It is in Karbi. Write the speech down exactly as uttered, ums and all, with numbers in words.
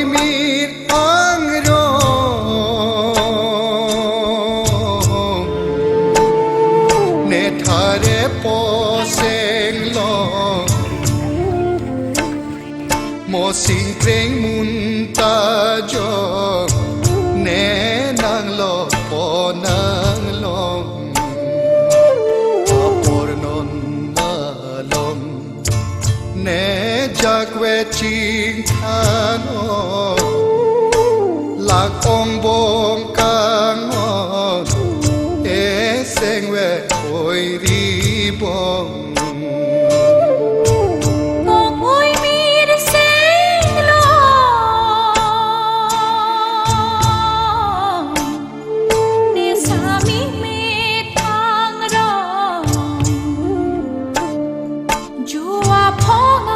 Mit angrong ne thare poseng long, mo singkreng munta jong ne nanglo po nanglong. Apor non along ne jakve chingthan o, lang ong bong kang o, eseng ve oi ri bong. Kong oi mir seng long, ne sami mit angrong. Jua phong